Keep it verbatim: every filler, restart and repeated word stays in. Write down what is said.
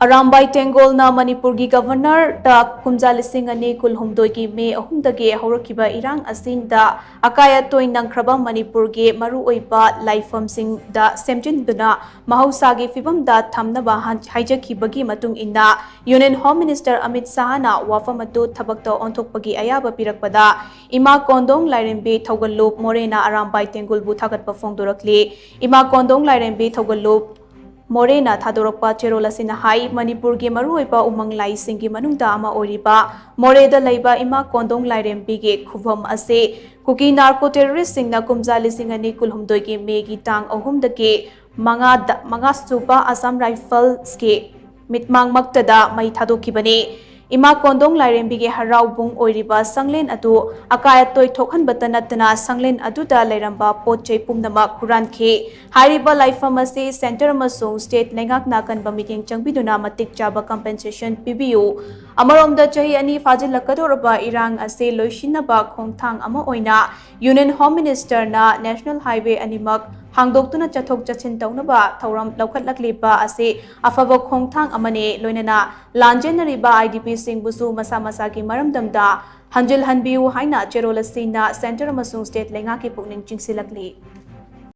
ꯑꯔꯥꯝꯕꯥꯏ ꯇꯦꯡꯒꯣꯜꯅ ꯃꯅꯤꯄꯨꯔꯒꯤ ꯒꯕꯔꯅꯔꯗ ꯀꯨꯝꯖꯥ ꯂꯤꯁꯤꯡ ꯑꯅꯤ ꯀꯨꯟꯍꯨꯝꯗꯣꯏꯒꯤ ꯃꯦ ꯑꯍꯨꯝꯗꯒꯤ ꯍꯧꯔꯛꯈꯤꯕ ꯏꯔꯥꯡ ꯑꯁꯤꯗ ꯑꯀꯥꯏ ꯑꯇꯣꯏ ꯅꯪꯈ꯭ꯔꯕ ꯃꯅꯤꯄꯨꯔꯒꯤ ꯃꯔꯨꯑꯣꯏꯕ ꯂꯥꯏꯐꯝꯁꯤꯡꯗ ꯁꯦꯝꯖꯤꯟꯗꯨꯅ ꯃꯍꯧꯁꯥꯒꯤ ꯐꯤꯕꯝꯗ ꯊꯝꯅꯕ ꯍꯥꯏꯖꯈꯤꯕꯒꯤ ꯃꯇꯨꯡ ꯏꯟꯅ Union Home Minister ꯑꯃꯤꯠ ꯁꯥꯍꯅ ꯋꯥꯐꯝ ꯑꯗꯨ ꯊꯕꯛꯇ ꯑꯣꯟꯊꯣꯛꯄꯒꯤ ꯑꯌꯥꯕ ꯄꯤꯔꯛꯄꯗ ꯏꯃꯥ ꯀꯣꯟꯗꯣꯡ ꯂꯥꯏꯔꯦꯝꯕꯤ ꯊꯧꯒꯜꯂꯨꯞ ꯃꯣꯔꯦꯅ ꯑꯔꯥꯝꯕꯥꯏ ꯇꯦꯡꯒꯨꯜꯕꯨ ꯊꯥꯒꯠꯄ ꯐꯣꯡꯗꯣꯔꯛꯂꯤ꯫ ꯏꯃꯥ ꯀꯣꯟꯗꯣꯡ ꯂꯥꯏꯔꯦꯝꯕꯤ ꯊꯧꯒꯜꯂꯨꯞ ꯃꯣꯔꯦꯅ ꯊꯥꯗꯣꯔꯛꯄ ꯆꯦꯔꯣꯜ ꯑꯁꯤꯅ ꯍꯥꯏ, ꯃꯅꯤꯄꯨꯔꯒꯤ ꯃꯔꯨꯑꯣꯏꯕ ꯎꯃꯪ ꯂꯥꯏꯁꯤꯡꯒꯤ ꯃꯅꯨꯡꯗ ꯑꯃ ꯑꯣꯏꯔꯤꯕ ꯃꯣꯔꯦꯗ ꯂꯩꯕ ꯏꯃꯥ ꯀꯣꯟꯗꯣꯡ ꯂꯥꯏꯔꯦꯝꯕꯤꯒꯤ ꯈꯨꯕꯝ ꯑꯁꯤ ꯀꯨꯀꯤ ꯅꯥꯔꯀꯣ ꯇꯦꯔꯣꯔꯤꯁꯁꯤꯡꯅ ꯀꯨꯝꯖꯥ ꯂꯤꯁꯤꯡ ꯑꯅꯤ ꯀꯨꯟꯍꯨꯝꯗꯣꯏꯒꯤ ꯃꯦꯒꯤ ꯇꯥꯡ ꯑꯍꯨꯝꯗꯒꯤ ꯃꯉꯥꯗ, ꯃꯉꯥ ꯁꯨꯕ ꯑꯁꯥꯝ ꯔꯥꯏꯐꯜꯁꯀꯤ ꯃꯤꯠꯃꯥꯡꯃꯛꯇꯗ ꯃꯩ ꯊꯥꯗꯣꯛꯈꯤꯕꯅꯤ꯫ ꯏꯃꯥ ꯀꯣꯟꯗꯣꯡ ꯂꯥꯏꯔꯦꯝꯕꯤꯒꯤ ꯍꯔꯥꯎꯕꯨꯡ ꯑꯣꯏꯔꯤꯕ ꯁꯪꯂꯦꯟ ꯑꯗꯨ ꯑꯀꯥꯏ ꯑꯇꯣꯏ ꯊꯣꯛꯍꯟꯕꯇ ꯅꯠꯇꯅ ꯁꯪꯂꯦꯟ ꯑꯗꯨꯗ ꯂꯩꯔꯝꯕ ꯄꯣꯠ ꯆꯩ ꯄꯨꯝꯅꯃꯛ ꯍꯨꯔꯥꯟꯈꯤ꯫ ꯍꯥꯏꯔꯤꯕ ꯂꯥꯏꯐꯝ ꯑꯁꯤ centre ꯑꯃꯁꯨꯡ state ꯂꯩꯉꯥꯛꯅ ꯑꯀꯟꯕ ꯃꯤꯠꯌꯦꯡ ꯆꯪꯕꯤꯗꯨꯅ ꯃꯇꯤꯛ ꯆꯥꯕ compensation ꯄꯤꯕꯤꯌꯨ꯫ ꯑꯃꯔꯣꯝꯗ, ꯆꯍꯤ ꯑꯅꯤ ꯐꯥꯖꯤꯜꯂꯛꯀꯗꯧꯔꯕ ꯏꯔꯥꯡ ꯑꯁꯤ ꯂꯣꯏꯁꯤꯟꯅꯕ ꯈꯣꯡꯊꯥꯡ ꯑꯃ ꯑꯣꯏꯅ Union Home Minister ꯅ National Highway ꯑꯅꯤꯃꯛ ꯍꯥꯡꯗꯣꯛꯇꯨꯅ ꯆꯠꯊꯣꯛ ꯆꯠꯁꯤꯟ ꯇꯧꯅꯕ ꯊꯧꯔꯝ ꯂꯧꯈꯠꯂꯛꯂꯤꯕ ꯑꯁꯤ ꯑꯐꯕ ꯈꯣꯡꯊꯥꯡ ꯑꯃꯅꯤ꯫ ꯂꯣꯏꯅꯅ ꯂꯥꯟꯖꯦꯟꯅꯔꯤꯕ I D P ꯁꯤꯡꯕꯨꯁꯨ ꯃꯁꯥ ꯃꯁꯥꯒꯤ ꯃꯔꯝꯗꯝꯗ ꯍꯟꯖꯤꯜꯍꯟꯕꯤꯌꯨ ꯍꯥꯏꯅ ꯆꯦꯔꯣꯜ ꯑꯁꯤꯅ centre ꯑꯃꯁꯨꯡ state ꯂꯩꯉꯥꯛꯀꯤ ꯄꯨꯛꯅꯤꯡ ꯆꯤꯡꯁꯤꯜꯂꯛꯂꯤ꯫